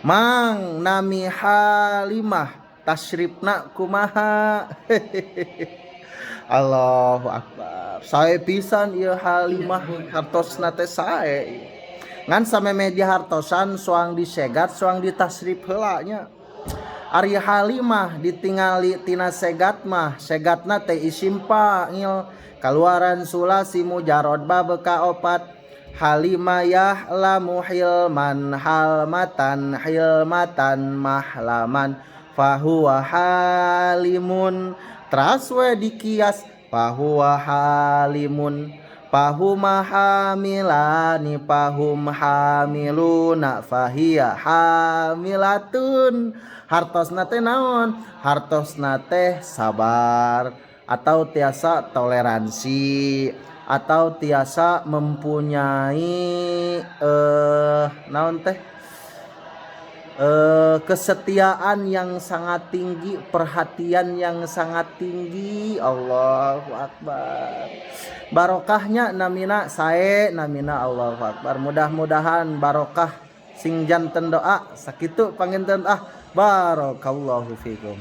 Mang, nami Halimah tasrifna kumaha? Allahu Akbar, sae pisan ieu Halimah, hartosna teh sae. Ngan samemeh dihartosan, soang disegat, soang ditasrif heula nya. Ari Halimah ditingali tina segat mah, segatna teh isim fa'il, kaluaran sulasi mujarod bab kaopat. Halima yahlamu hilman, halmatan, hilmatan, mahlaman, fahuwa halimun. Teras we dikias, fahuwa halimun, fahuma hamilani, fahum hamiluna, fahiya hamilatun. Hartosna teh naon? Hartosna teh sabar atau tiasa toleransi atau tiasa mempunyai naon teh, kesetiaan yang sangat tinggi, perhatian yang sangat tinggi. Allahu Akbar. Barokahnya namina sae namina. Allahu Akbar. Mudah-mudahan barokah, sing janten doa. Sakitu panginten ah. Barakallahu fikum.